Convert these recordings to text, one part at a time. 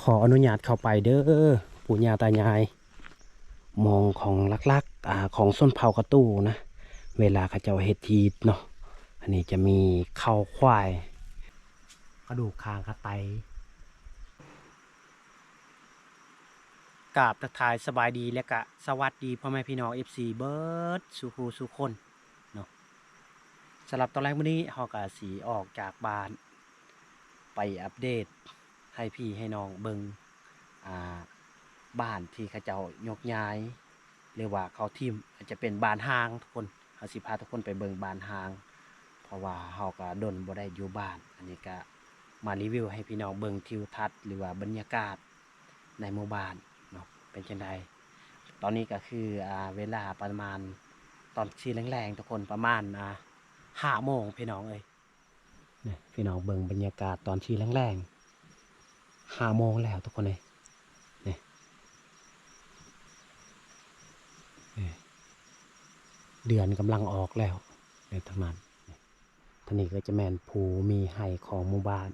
ຂໍອະນຸຍາດເຂົ້າໄປເດີ ປູ່ຍ່າຕາຍາຍ. ໝ່ອງຂອງຫຼັກໆ ອາ ຂອງຊົນເຜົ່າກະຕູນະ ເວລາເຂົາເຈົ້າເຮັດຮີດເນາະ. ອັນນີ້ຈະມີເຂົ້າຄວາຍ ກະດູກຄາງຂາໄຕ. ກາບທັກທາຍສະບາຍດີ ແລະກະສະຫວັດດີພໍ່ແມ່ພີ່ນ້ອງ ເອັຟຊີ ເບິດສູ່ຜູ້ສູ່ຄົນເນາະ. ສຳລັບຕອນແລກມື້ນີ້ ເຮົາກະຊິອອກຈາກບ້ານ ໄປອັບເດດໃຫ້ພີ່ໃຫ້ນ້ອງເບິ່ງ ອ່າ ບ້ານທີ່ເຂົາເຈົ້າຍົກຍ້າຍ ຫຼືວ່າເຂົາຖິ້ມ ອາດຈະເປັນບ້ານຮ້າງທຸກຄົນ. ເຮົາຊິພາທຸກຄົນໄປເບິ່ງບ້ານຮ້າງ ເພາະວ່າເຮົາກະດົນບໍ່ໄດ້ຢູ່ບ້ານ. ອັນນີ້ກະມາຣີວິວໃຫ້ພີ່ນ້ອງເບິ່ງທິວທັດ ຫຼືວ່າບັນຍາກາດໃນໝູ່ບ້ານເນາະ ເປັນຈັ່ງໃດ. ຕອນນີ້ກະຄື ອ່າ ເວລາປະມານຕອນຊິແລງໆ ທຸກຄົນ ປະມານ ອ່າ ຫ້າໂມງ ພີ່ນ້ອງເອີຍ. ນີ້ພີ່ນ້ອງເບິ່ງບັນຍາກາດຕອນທີ່ແລງໆ ຫ້າໂມງແລ້ວທຸກຄົນເອີຍ. ນີ້ ນີ້ ເດືອນກຳລັງອອກແລ້ວ ນີ້ ທາງນັ້ນ. ທາງນີ້ກໍຈະແມ່ນພູມີໄຮ່ຂອງໝູ່ບ້ານ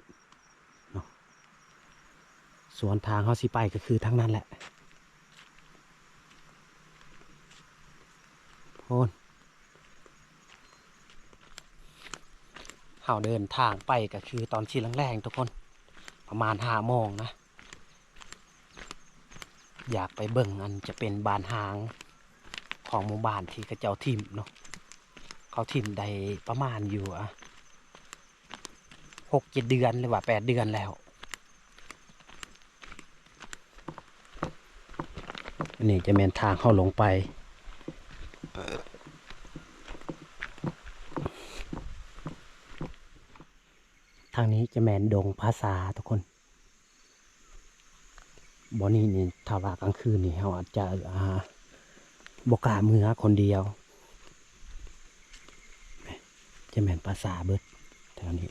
ເນາະ. ສວນທາງເຮົາຊິໄປກໍຄືທາງນັ້ນແຫຼະ. ໂອ້ນ ເຮົາເດີນທາງໄປກໍຄືຕອນຊິແລງໆ ທຸກຄົນ ປະມານຫ້າໂມງນະ. ຢາກໄປເບິ່ງ ອັນຈະເປັນບ້ານຮ້າງຂອງໝູ່ບ້ານທີ່ເຂົາເຈົ້າຖິ້ມເນາະ. ເຂົາຖິ້ມໄດ້ປະມານຢູ່ ອະ ຫົກເຈັດເດືອນ ຫຼືວ່າແປດເດືອນແລ້ວ. ອັນນີ້ຈະແມ່ນທາງເຮົາລົງໄປ. ທາງນີ້ຈະແມ່ນດົງຜາສາທຸກຄົນ. ບ່ອນນີ້ນີ້ ຖ້າວ່າກາງຄືນນີ້ ເຮົາອາດຈະ ອ່າ ບໍ່ກ້າເມືອຄົນດຽວ. ຈະແມ່ນປ່າຊ້າເບິດແຖວນີ້.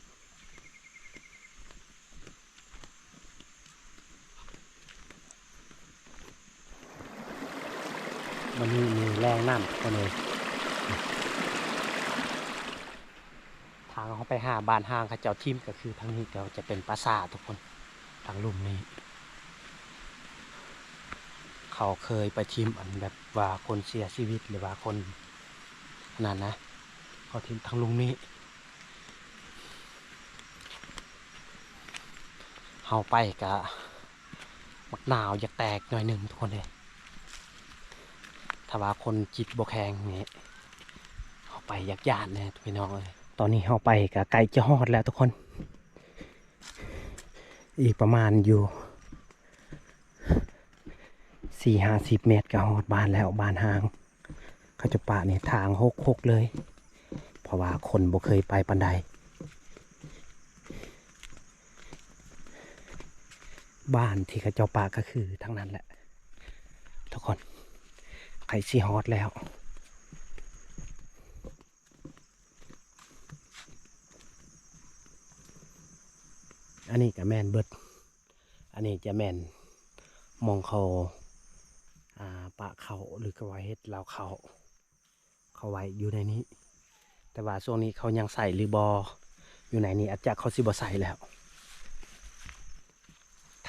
ມື້ນີ້ມີແລງນ້ຳ ທຸກຄົນເອີຍ. ທາງເຮົາໄປຫາບ້ານຮ້າງເຂົາເຈົ້າຖິ້ມ ກໍຄືທາງນີ້ກໍຈະເປັນປ່າຊ້າທຸກຄົນ. ທາງລຸ່ມນີ້ ເຂົາເຄີຍໄປຖິ້ມ ອັນແບບວ່າຄົນເສຍຊີວິດ ຫຼືວ່າຄົນອັນນັ້ນນະ ເຂົາຖິ້ມທາງລຸ່ມນີ້. ເຮົາໄປກະມັກໜາວຢາກແຕກໜ້ອຍໜຶ່ງທຸກຄົນເອີຍ. ຖ້າວ່າຄົນຈິດບໍ່ແຂງນີ້ ເຮົາໄປຢາກຢ້ານແດ່ພີ່ນ້ອງເອີຍ. ຕອນນີ້ເຮົາໄປກະໃກ້ຈະຮອດແລ້ວທຸກຄົນ. ອີກປະມານຢູ່ສີ່ຫ້າສິບແມັດກະຮອດບ້ານແລ້ວ ບ້ານຮ້າງ. ເຂົາເຈົ້າປະນີ້ທາງຮົກໆ ເລີຍ ເພາະວ່າຄົນບໍ່ເຄີຍໄປປານໃດ. ບ້ານທີ່ເຂົາເຈົ້າປະກໍຄືທາງນັ້ນແຫຼະທຸກຄົນ. ໃກ້ຊິຮອດແລ້ວ. ອັນນີ້ກະແມ່ນເບິດ. ອັນນີ້ຈະແມ່ນໝ່ອງເຂົາ ອ່າ ປະເຂົ້າ ຫຼືກະວ່າເຮັດເລົ້າເຂົ້າ ເຂົາໄວ້ຢູ່ໃນນີ້. ແຕ່ວ່າຊ່ວງນີ້ເຂົາຍັງໃຊ້ຫຼືບໍ່ ຢູ່ໃນນີ້ ອາດຈະເຂົາຊິບໍ່ໃຊ້ແລ້ວ.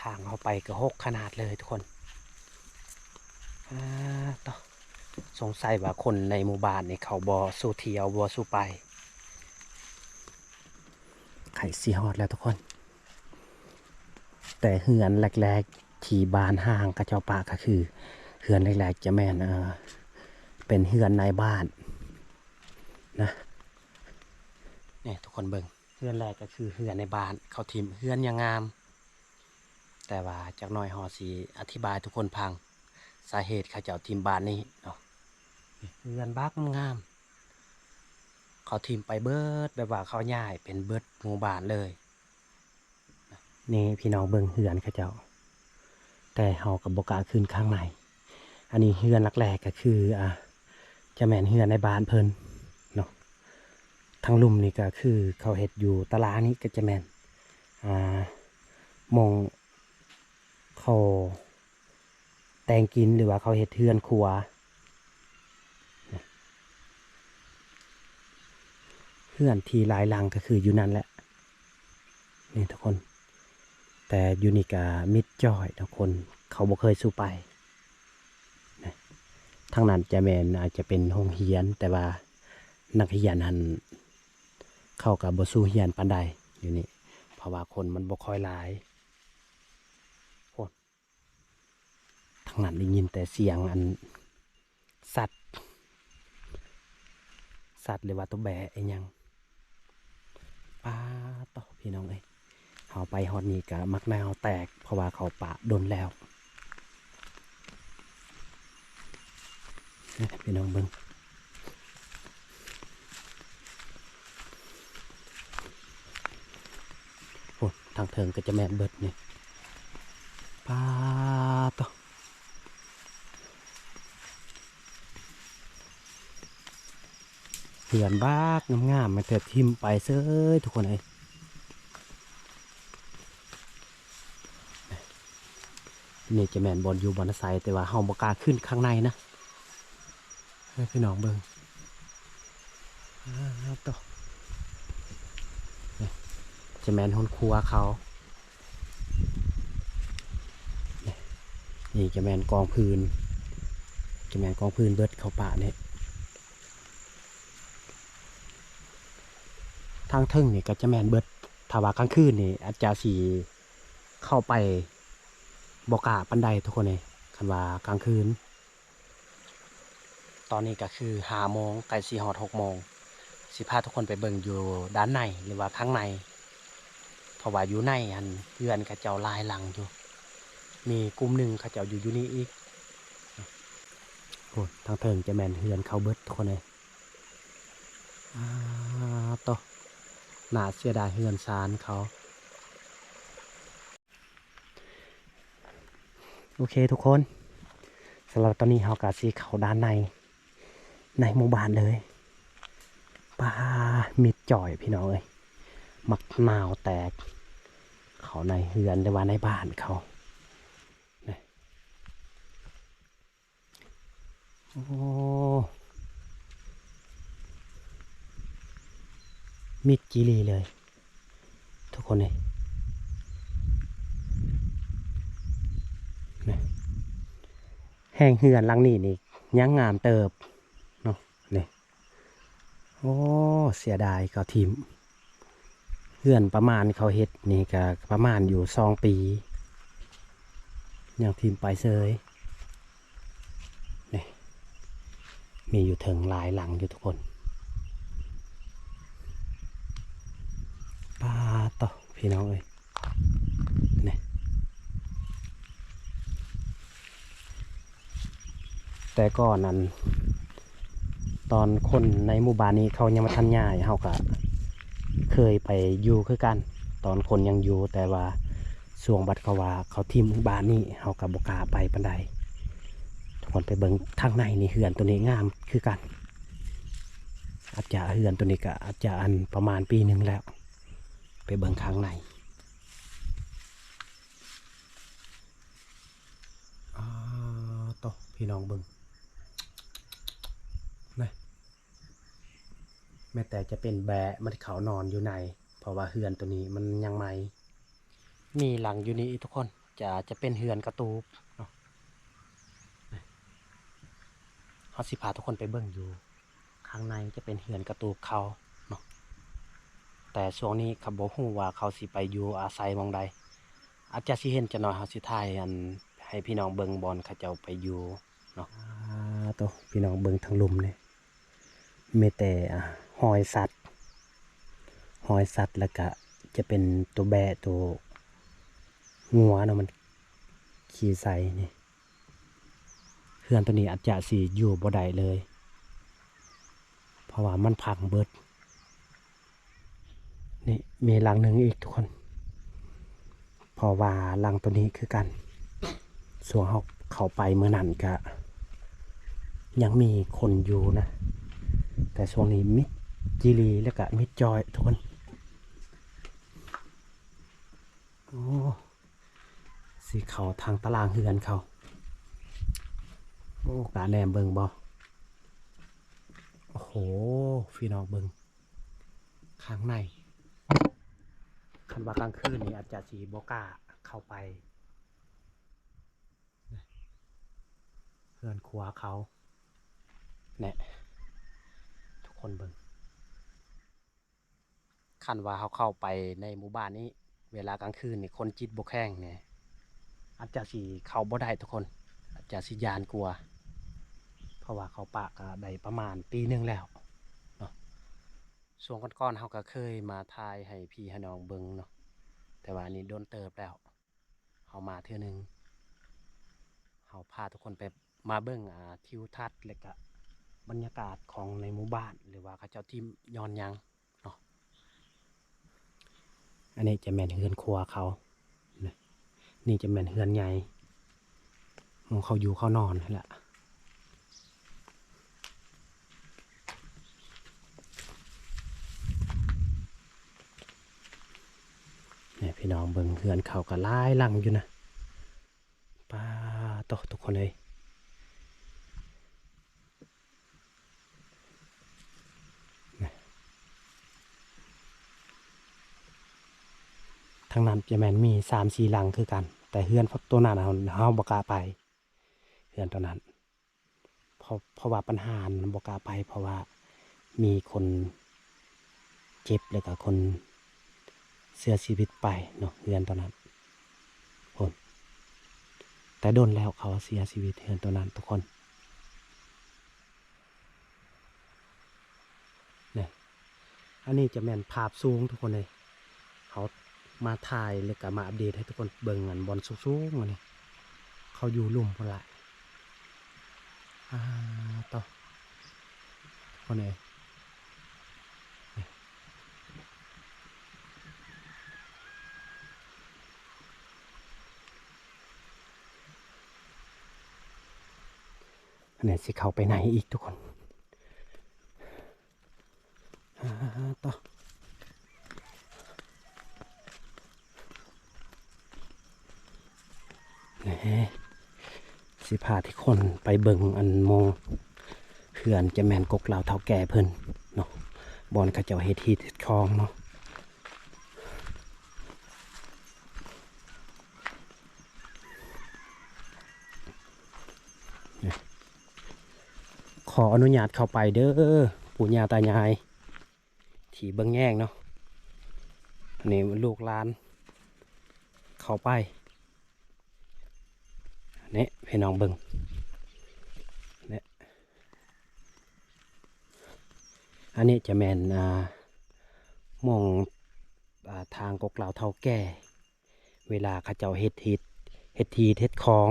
ທາງເຮົາໄປກໍຮົກຂະໜາດເລີຍທຸກຄົນ. ອາ ໂຕ ສົງໄສວ່າຄົນໃນໝູ່ບ້ານນີ້ເຂົາບໍ່ສູ່ທ່ຽວ ບໍ່ສູ່ໄປ. ໃກ້ຊິຮອດແລ້ວທຸກຄົນ. ແຕ່ເຮືອນແລກໆ ທີ່ບ້ານຮ້າງເຂົາເຈົ້າປະ ກໍຄືເຮືອນແລກໆ ຈະແມ່ນ ເອີ ເປັນເຮືອນນາຍບ້ານນະ. ນີ້ທຸກຄົນເບິ່ງ ເຮືອນແລກກໍຄືເຮືອນໃນບ້ານເຂົາຖິ້ມ ເຮືອນຢ່າງງາມ. ແຕ່ວ່າຈັກໜ້ອຍເຮົາຊິອະທິບາຍທຸກຄົນຟັງ ສາເຫດເຂົາເຈົ້າຖິ້ມບ້ານນີ້ເນາະ. ເຮືອນບັກງາມ ເຂົາຖິ້ມໄປເບິດ ແບບວ່າເຂົາຍ້າຍເປັນເບິດໝູ່ບ້ານເລີຍ. ນີ້ພີ່ນ້ອງເບິ່ງເຮືອນເຂົາເຈົ້າ ແຕ່ເຮົາກໍບໍ່ກ້າຂຶ້ນຂ້າງໃນ. ອັນນີ້ເຮືອນຫຼັກແລກກໍຄື ອ່າ ຈະແມ່ນເຮືອນໃນບ້ານເພິ່ນເນາະ. ທາງລຸ່ມນີ້ກໍຄືເຂົາເຮັດຢູ່ຕາລາງນີ້ ກໍຈະແມ່ນ ອ່າ ໝ່ອງເຂົາແຕ່ງກິນ ຫຼືວ່າເຂົາເຮັດເຮືອນຄົວ. ເຮືອນທີ່ຫຼາຍຫຼັງກໍຄືຢູ່ນັ້ນແຫຼະ. ນີ້ທຸກຄົນ ແຕ່ຢູ່ນີ້ກະມິດຈ້ອຍເນາະ ຄົນເຂົາບໍ່ເຄີຍສູ່ໄປ. ທາງນັ້ນຈະແມ່ນ ອາດຈະເປັນໂຮງຮຽນ ແຕ່ວ່ານັກຮຽນຫັ້ນ ເຂົາກະບໍ່ສູ່ຮຽນປານໃດຢູ່ນີ້ ເພາະວ່າຄົນມັນບໍ່ຄ່ອຍຫຼາຍ. ໂອ້ ທາງນັ້ນໄດ້ຍິນແຕ່ສຽງອັນ ສັດ ສັດ ຫຼືວ່າຕົວແບອີ່ຫຍັງ. ປາດໂທ້ ພີ່ນ້ອງເອີຍ ເຮົາໄປຮອດນີ້ກະໝາກນາວແຕກ ເພາະວ່າເຂົາປະດົນແລ້ວ. ນີ້ພີ່ນ້ອງເບິ່ງ ໂອ້ ທາງເທິງກະຈະແມ່ນເບິດນີ້. ປາດໂທ້ ເຮືອນບັກງາມໆ ແຕ່ຖິ້ມໄປເສີຍທຸກຄົນເອີຍ. ນີ້ຈະແມ່ນບ່ອນຢູ່ບ່ອນອາໄສ ແຕ່ວ່າເຮົາບໍ່ກ້າຂຶ້ນຂ້າງໃນນະ ໃຫ້ພີ່ນ້ອງເບິ່ງ. ອາ ໂທ້ ນີ້ຈະແມ່ນເຮືອນຄົວເຂົາ. ນີ້ຈະແມ່ນກອງຟືນ ຈະແມ່ນກອງຟືນເບິດ ເຂົາປະນີ້. ທາງເທິງນີ້ກະຈະແມ່ນເບິດ ຖ້າວ່າກາງຄືນນີ້ອາດຈະຊິເຂົ້າໄປບໍ່ກ້າປານໃດທຸກຄົນເອີຍ ຄັນວ່າກາງຄືນ. ຕອນນີ້ກະຄືຫ້າໂມງ ໃກ້ຊິຮອດຫົກໂມງ ຊິພາທຸກຄົນໄປເບິ່ງຢູ່ດ້ານໃນ ຫຼືວ່າຂ້າງໃນ ເພາະວ່າຢູ່ໃນຫັ້ນເຮືອນເຂົາເຈົ້າຫຼາຍຫຼັງຢູ່ ມີກຸ່ມໜຶ່ງເຂົາເຈົ້າຢູ່ ຢູ່ນີ້ອີກ. ໂອ້ ທາງເທິງຈະແມ່ນເຮືອນເຂົາເບິດທຸກຄົນເອີຍ. ອາ ໂຕ ໜ້າເສຍດາຍເຮືອນຊານເຂົາ. ໂອເຄທຸກຄົນ ສຳລັບຕອນນີ້ເຮົາກະຊິເຂົ້າດ້ານໃນ ໃນໝູ່ບ້ານເລີຍ. ປາ ມິດຈ່ອຍພີ່ນ້ອງເອີຍ ໝາກນາວແຕກ ເຂົ້າໃນເຮືອນ ຫຼືວ່າໃນບ້ານເຂົາ. ໂອ້ ມິດຈີ່ຫຼີ່ເລີຍທຸກຄົນເອີຍ. ແຮງເຮືອນຫຼັງນີ້ນີ້ຍັງງາມເຕີບເນາະ ນີ້. ໂອ້ ເສຍດາຍເຂົາຖິ້ມ ເຮືອນປະມານເຂົາເຮັດນີ້ກະປະມານຢູ່ສອງປີ ຍັງຖິ້ມໄປເສີຍ. ນີ້ ມີຢູ່ເທິງຫຼາຍຫຼັງຢູ່ທຸກຄົນ. ປາດໂທ້ ພີ່ນ້ອງເອີຍ ນີ້. ແຕ່ກ່ອນນັ້ນ ຕອນຄົນໃນໝູ່ບ້ານນີ້ເຂົາຍັງບໍ່ທັນຍ້າຍ ເຮົາກະເຄີຍໄປຢູ່ຄືກັນ ຕອນຄົນຍັງຢູ່ ແຕ່ວ່າຊ່ວງບັດເຂົາວ່າເຂົາຖິ້ມບ້ານນີ້ ເຮົາກະບໍ່ກ້າໄປປານໃດ. ທຸກຄົນໄປເບິ່ງທາງໃນນີ້ ເຮືອນໂຕນີ້ງາມຄືກັນ ອາດຈະ ເຮືອນໂຕນີ້ກະອາດຈະອັນປະມານປີໜຶ່ງແລ້ວ. ໄປເບິ່ງຂ້າງໃນ. ອາ ໂຕ ພີ່ນ້ອງເບິ່ງ ນີ້ ແມ້ແຕ່ຈະເປັນແບ້ມັນເຂົ້ານອນຢູ່ໃນ ເພາະວ່າເຮືອນໂຕນີ້ມັນຍັງໃໝ່. ມີຫຼັງຢູ່ນີ້ອີກທຸກຄົນ ຈະ ຈະເປັນເຮືອນກະຕູບເນາະ. ເຮົາຊິພາທຸກຄົນໄປເບິ່ງຢູ່ ຂ້າງໃນຈະເປັນເຮືອນກະຕູບເຂົາເນາະ ແຕ່ຊ່ວງນີ້ເຂົາບໍ່ຮູ້ວ່າເຂົາຊິໄປຢູ່ອາໄສໝ່ອງໃດ. ອາດຈະຊິເຫັນຈັກໜ້ອຍ ເຮົາຊິຖ່າຍອັນໃຫ້ພີ່ນ້ອງເບິ່ງບ່ອນເຂົາເຈົ້າໄປຢູ່ເນາະ. ອາ ໂຕ ພີ່ນ້ອງເບິ່ງທາງລຸ່ມນີ້ ມີແຕ່ ອາ ຮອຍສັດ ຮອຍສັດ ແລ້ວກະຈະເປັນໂຕແບ້ໂຕງົວເນາະ ມັນຂີ້ໃສ່ນີ້. ເຮືອນໂຕນີ້ອາດຈະຊິຢູ່ບໍ່ໄດ້ເລີຍ ເພາະວ່າມັນພັງເບິດ. ນີ້ມີຫຼັງໜຶ່ງອີກທຸກຄົນ ເພາະວ່າຫຼັງໂຕນີ້ຄືກັນ ຊ່ວງເຮົາເຂົ້າໄປມື້ນັ້ນກະຍັງມີຄົນຢູ່ນະ ແຕ່ຊ່ວງນີ້ມິດຈີ່ຫຼີ່ ແລ້ວກະມິດຈ້ອຍທຸກຄົນ. ໂອ້ ຊິເຂົ້າທາງຕາລ່າງເຮືອນເຂົາ. ໂອ້ ກະແນມເບິ່ງບໍ່? ໂອ້ໂຫ ພີ່ນ້ອງເບິ່ງຂ້າງໃນ. ຄັນວ່າກາງຄືນນີ້ອາດຈະຊິບໍ່ກ້າ ເຂົ້າໄປ ເຮືອນຄົວເຂົາ ແນ່ ທຸກຄົນເບິ່ງ. ຄັນວ່າເຮົາເຂົ້າໄປໃນໝູ່ບ້ານນີ້ ເວລາກາງຄືນນີ້ ຄົນຈິດບໍ່ແຂງນີ້ ອາດຈະຊິເຂົ້າບໍ່ໄດ້ທຸກຄົນ ອາດຈະຊິຢ້ານກວ່າ ເພາະວ່າເຂົາປະກະໄດ້ປະມານປີໜຶ່ງແລ້ວເນາະ. ຊ່ວງກ່ອນໆ ເຮົາກະເຄີຍມາຖ່າຍໃຫ້ພີ່ໃຫ້ນ້ອງເບິ່ງເນາະ ແຕ່ວ່າອັນນີ້ດົນເຕີບແລ້ວ ເຮົາມາເທື່ອໜຶ່ງ ເຮົາພາທຸກຄົນໄປ ມາເບິ່ງ ອ່າ ທິວທັດ ແລະກະບັນຍາກາດຂອງໃນໝູ່ບ້ານ ຫຼືວ່າເຂົາເຈົ້າຖິ້ມຍ້ອນຫຍັງເນາະ. ອັນນີ້ຈະແມ່ນເຮືອນຄົວເຂົາ ນີ້ຈະແມ່ນເຮືອນໃຫຍ່ ໝ່ອງເຂົາຢູ່ເຂົານອນຫັ້ນແຫຼະ. ນີ້ພີ່ນ້ອງເບິ່ງ ເຮືອນເຂົາກະຫຼາຍຫຼັງຢູ່ນະ. ປາໂຕ ທຸກຄົນເອີຍ ທາງນັ້ນຈະແມ່ນມີສາມສີ່ຫຼັງຄືກັນ ແຕ່ເຮືອນໂຕນັ້ນເຮົາ ເຮົາບໍ່ກ້າໄປ ເຮືອນໂຕນັ້ນ ເພາະ ເພາະວ່າບັນຫາມັນບໍ່ກ້າໄປ ເພາະວ່າມີຄົນເຈັບ ແລ້ວກະຄົນເສຍຊີວິດໄປເນາະ ເຮືອນໂຕນັ້ນ ໂອ້ ແຕ່ດົນແລ້ວເຂົາເສຍຊີວິດ ເຮືອນໂຕນັ້ນທຸກຄົນ. ນີ້ ອັນນີ້ຈະແມ່ນພາບສູງທຸກຄົນເອີຍ ເຮົາມາຖ່າຍ ແລ້ວກະມາອັບເດດໃຫ້ທຸກຄົນເບິ່ງ ອັນບ່ອນສູງໆ ອັນນີ້ ເຂົາຢູ່ລຸ່ມພຸ້ນລະ. ອາ ໂຕ ທຸກຄົນເອີຍ ອັນນີ້ຊິເຂົ້າໄປໃນອີກທຸກຄົນ. ອາ ໂຕ ນີ້ ຊິພາທຸກຄົນໄປເບິ່ງ ອັນ ໝ່ອງເຮືອນ ຈະແມ່ນກົກລາວເຖົ້າແກ່ເພິ່ນເນາະ ບ່ອນເຂົາເຈົ້າເຮັດຮີດເຮັດຄອງເນາະ. ຂໍອະນຸຍາດເຂົ້າໄປເດີ ປູ່ຍ່າຕາຍາຍທີ່ເບິ່ງແຍງເນາະ. ອັນນີ້ລູກຫຼານເຂົ້າໄປ ນີ້ພີ່ນ້ອງເບິ່ງ ນີ້ ອັນນີ້ຈະແມ່ນ ອ່າ ໝ່ອງ ອ່າ ທາງກົກລາວເຖົ້າແກ່ ເວລາເຂົາເຈົ້າເຮັດຮີດ ເຮັດຮີດເຮັດຄອງ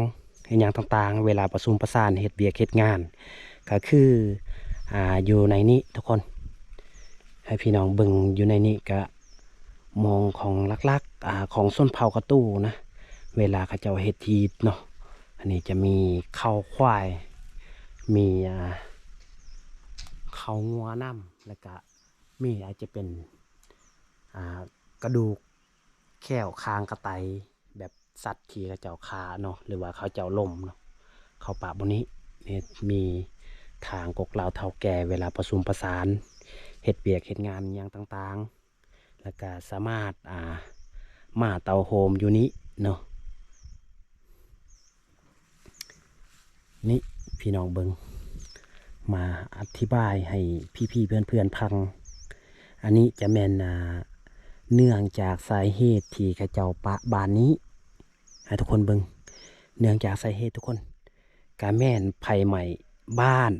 ເຮັດຫຍັງຕ່າງໆ ເວລາປະຊຸມປະສານເຮັດວຽກເຮັດງານ ກະຄື ອ່າ ຢູ່ໃນນີ້ທຸກຄົນ ໃຫ້ພີ່ນ້ອງເບິ່ງຢູ່ໃນນີ້ ກະໝ່ອງຂອງຫຼັກໆ ອ່າ ຂອງຊົນເຜົ່າກະຕູນະ ເວລາເຂົາເຈົ້າເຮັດຮີດເນາະ. ອັນນີ້ຈະມີເຂົ້າຄວາຍ ມີ ອ່າ ເຂົ້າງົວນຳ ແລ້ວກະມີອາດຈະເປັນ ອ່າ ກະດູກ ແຂ້ວຄາງກະໄຕ ແບບສັດທີ່ເຂົາເຈົ້າຂ້າເນາະ ຫຼືວ່າເຂົາເຈົ້າລົ້ມເນາະ ເຂົ້າປະບ່ອນນີ້. ມີທາງກົກລາວເຖົ້າແກ່ ເວລາປະຊຸມປະສານ ເຮັດວຽກເຮັດງານຫຍັງຕ່າງໆ ແລ້ວກະສາມາດ ອ່າ ໝ້າເຕົາໂຮມຢູ່ນີ້ເນາະ. ນີ້ພີ່ນ້ອງເບິ່ງ ມາອະທິບາຍໃຫ້ພີ່ໆເພື່ອນໆຟັງ. ອັນນີ້ຈະແມ່ນ ອ່າ ເນື່ອງຈາກສາເຫດທີ່ເຂົາເຈົ້າປະບ້ານນີ້ ໃຫ້ທຸກຄົນເບິ່ງ ເນື່ອງຈາກສາເຫດທຸກຄົນ ກະແມ່ນໄຟໄໝ້ບ້ານ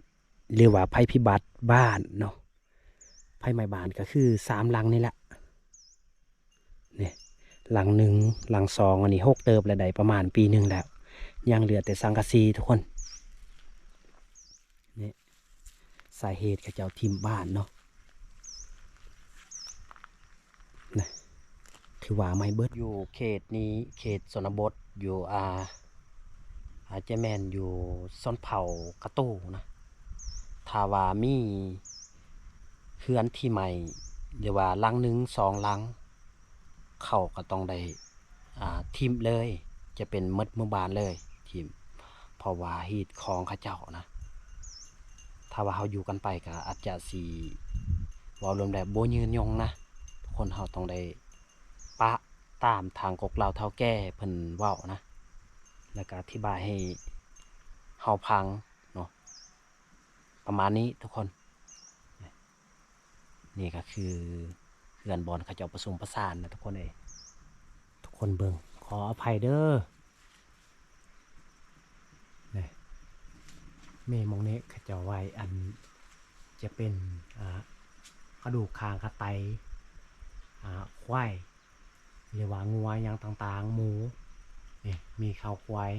ຫຼືວ່າໄພພິບັດບ້ານເນາະ. ໄຟໄໝ້ບ້ານກະຄືສາມຫຼັງນີ້ແຫຼະ ນີ້ ຫຼັງໜຶ່ງ ຫຼັງສອງ ອັນນີ້ຫົກເຕີບແລ້ວ ໄດ້ປະມານປີໜຶ່ງແລ້ວ ຍັງເຫຼືອແຕ່ສັງກະສີທຸກຄົນ. ນີ້ ສາເຫດເຂົາເຈົ້າຖິ້ມບ້ານເນາະ ນະ ຖືວ່າໄໝ້ເບິດ. ຢູ່ເຂດນີ້ ເຂດຊົນນະບົດ ຢູ່ ອ່າ ອາດຈະແມ່ນຢູ່ຊົນເຜົ່າກະຕູນະ ຖ້າວ່າມີເຮືອນທີ່ໄໝ້ ຫຼືວ່າຫຼັງໜຶ່ງສອງຫຼັງ ເຂົາກະຕ້ອງໄດ້ ອ່າ ຖິ້ມເລີຍ ຈະເປັນໝົດໝູ່ບ້ານເລີຍ ຖິ້ມ ເພາະວ່າຮີດຄອງເຂົາເຈົ້ານະ. ຖ້າວ່າເຮົາຢູ່ກັນໄປກະອາດຈະຊິ ເວົ້າລວມແລ້ວບໍ່ຍືນຍົງນະ ຄົນເຮົາຕ້ອງໄດ້ປະ ຕາມທາງກົກລາວເຖົ້າແກ່ເພິ່ນເວົ້ານະ ແລ້ວກໍອະທິບາຍໃຫ້ເຮົາຟັງເນາະ ປະມານນີ້ທຸກຄົນ. ນີ້ກໍຄືເຮືອນບ່ອນເຂົາເຈົ້າປະສົມປະສານນະທຸກຄົນເອີຍ. ທຸກຄົນເບິ່ງ ຂໍອະໄພເດີ. ນີ້ ມີໝ່ອງນີ້ເຂົາເຈົ້າໄວ້ ອັນ ຈະເປັນ ອ່າ ກະດູກຄາງຄາໄຕ ອ່າ ຄວາຍ ຫຼືວ່າງົວຫຍັງຕ່າງໆ ໝູ ນີ້ ມີເຂົ້າຄວາຍ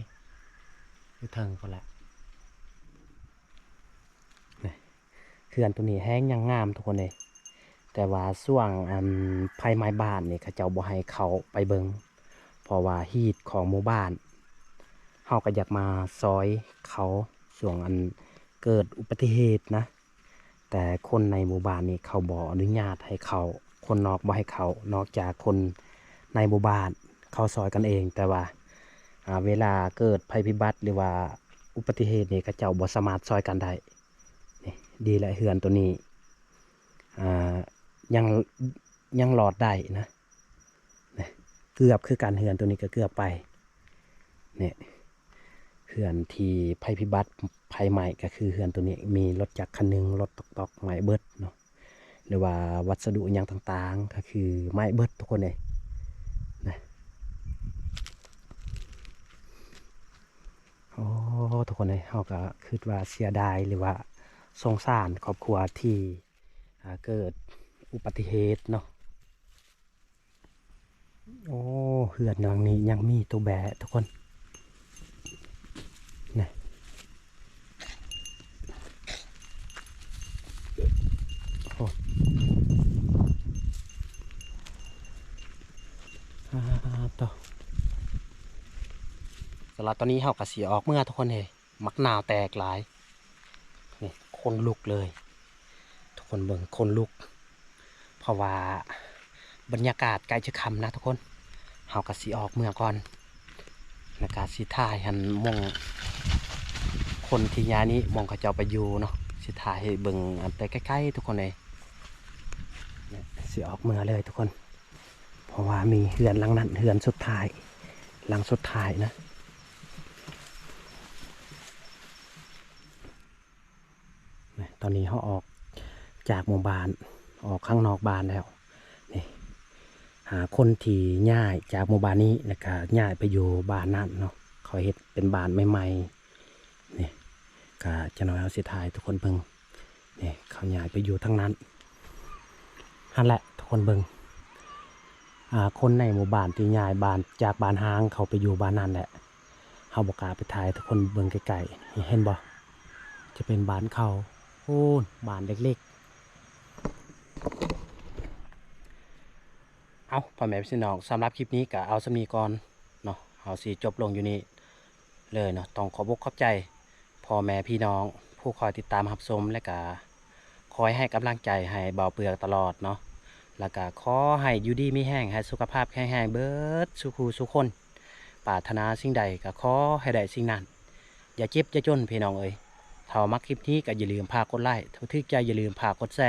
ຢູ່ເທິງພຸ້ນແຫຼະ. ນີ້ ເຮືອນໂຕນີ້ແຮງຍັງງາມທຸກຄົນເອີຍ ແຕ່ວ່າຊ່ວງ ອັນ ໄຟໄໝ້ບ້ານນີ້ ເຂົາເຈົ້າບໍ່ໃຫ້ເຂົ້າໄປເບິ່ງ ເພາະວ່າຮີດຂອງໝູ່ບ້ານ. ເຮົາກໍຢາກມາຊ່ອຍເຂົາຊ່ວງ ອັນ ເກີດອຸບັດຕິເຫດນະ ແຕ່ຄົນໃນໝູ່ບ້ານນີ້ເຂົາບໍ່ອະນຸຍາດໃຫ້ເຂົ້າ ຄົນນອກບໍ່ໃຫ້ເຂົ້າ ນອກຈາກຄົນໃນໝູ່ບ້ານເຂົາຊ່ອຍກັນເອງ. ແຕ່ວ່າ ອ່າ ເວລາເກີດໄພພິບັດ ຫຼືວ່າອຸບັດຕິເຫດນີ້ ເຂົາເຈົ້າບໍ່ສາມາດຊ່ອຍກັນໄດ້. ນີ້ ດີແຫຼະ ເຮືອນໂຕນີ້ ອ່າ ຍັງ ຍັງລອດໄດ້ນະ. ນີ້ ເກືອບຄືກັນ ເຮືອນໂຕນີ້ກໍເກືອບໄປ. ນີ້ ເຮືອນທີ່ໄພພິບັດໄຟໄໝ້ ກໍຄືເຮືອນໂຕນີ້ ມີລົດຈັກຄັນໜຶ່ງ ລົດຕອກໆ ໄໝ້ເບິດເນາະ ຫຼືວ່າວັດສະດຸຫຍັງຕ່າງໆ ກໍຄືໄໝ້ເບິດທຸກຄົນເອີຍນະ. ໂອ້ ທຸກຄົນເອີຍ ເຮົາກໍຄິດວ່າເສຍດາຍ ຫຼືວ່າສົງສານຄອບຄົວທີ່ ອ່າ ເກີດອຸບັດຕິເຫດເນາະ. ໂອ້ ເຮືອນຫຼັງນີ້ຍັງມີໂຕແບ້ທຸກຄົນ ນີ້ ໂອ້ ອາ ໂຕ. ສຳລັບຕອນນີ້ເຮົາກໍຊິອອກເມືອທຸກຄົນເອີຍ. ໝາກນາວແຕກຫຼາຍ ນີ້ ຂົນລຸກເລີຍ ທຸກຄົນເບິ່ງ ຂົນລຸກ ເພາະວ່າບັນຍາກາດໃກ້ຈະຄ່ຳນະທຸກຄົນ. ເຮົາກໍຊິອອກເມືອກ່ອນ ແລ້ວກໍຊິຖ່າຍຫັ້ນ ໝ່ອງຄົນທີ່ຍ້າຍນີ້ ໝ່ອງເຂົາເຈົ້າໄປຢູ່ເນາະ ຊິຖ່າຍໃຫ້ເບິ່ງ ອັນ ແຕ່ໃກ້ໆ ທຸກຄົນເອີຍ. ນີ້ ຊິອອກເມືອເລີຍທຸກຄົນ ເພາະວ່າມີເຮືອນຫຼັງນັ້ນ ເຮືອນສຸດທ້າຍ ຫຼັງສຸດທ້າຍນະ. ນີ້ ຕອນນີ້ເຮົາອອກຈາກໝູ່ບ້ານ ອອກຂ້າງນອກບ້ານແລ້ວ. ນີ້ ຫາຄົນທີ່ຍ້າຍຈາກໝູ່ບ້ານນີ້ ແລ້ວກະຍ້າຍໄປຢູ່ບ້ານນັ້ນເນາະ ເຂົາເຮັດເປັນບ້ານໃໝ່ໆ. ນີ້ ກະຈັກໜ້ອຍເຮົາຊິຖ່າຍໃຫ້ທຸກຄົນເບິ່ງ. ນີ້ ເຂົາຍ້າຍໄປຢູ່ທາງນັ້ນ ຫັ້ນແຫຼະ ທຸກຄົນເບິ່ງ ອ່າ ຄົນໃນໝູ່ບ້ານທີ່ຍ້າຍບ້ານ ຈາກບ້ານຮ້າງເຂົາໄປຢູ່ບ້ານນັ້ນແຫຼະ. ເຮົາບໍ່ກ້າໄປຖ່າຍໃຫ້ທຸກຄົນເບິ່ງໃກ້ໆ ເຫັນບໍ່ ຈະເປັນບ້ານເຂົາ ໂອ້ ບ້ານເລັກໆ. ເອົ້າ ພໍ່ແມ່ພີ່ນ້ອງ ສຳລັບຄລິບນີ້ກໍເອົາສ່ຳນີ້ກ່ອນເນາະ ເຮົາຊິຈົບລົງຢູ່ນີ້ເລີຍເນາະ. ຕ້ອງຂອບອົກຂອບໃຈພໍ່ແມ່ພີ່ນ້ອງຜູ້ຄອຍຕິດຕາມຮັບຊົມ ແລະກະຄອຍໃຫ້ກຳລັງໃຈໃຫ້ບ່າວເປືອກຕະຫຼອດເນາະ ແລະກະຂໍໃຫ້ຢູ່ດີມີແຮງ ໃຫ້ສຸຂະພາບແຂງແຮງເບິດສູ່ຄູ່ສູ່ຄົນ. ປາດຖະໜາສິ່ງໃດກໍຂໍໃຫ້ໄດ້ສິ່ງນັ້ນ ຢ່າເຈັບຢ່າຈົນພີ່ນ້ອງເອີຍ. ຖ້າວ່າມັກຄລິບນີ້ກໍຢ່າລືມພາກົດໄລ້ ຖ້າວ່າຖືກໃຈຢ່າລືມພາກົດແຊ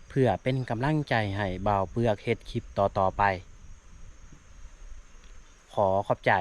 ເພື່ອເປັນກຳລັງໃຈໃຫ້ບ່າວເປືອກເຮັດຄລິບຕໍ່ໆໄປ. ຂໍຂອບໃຈ.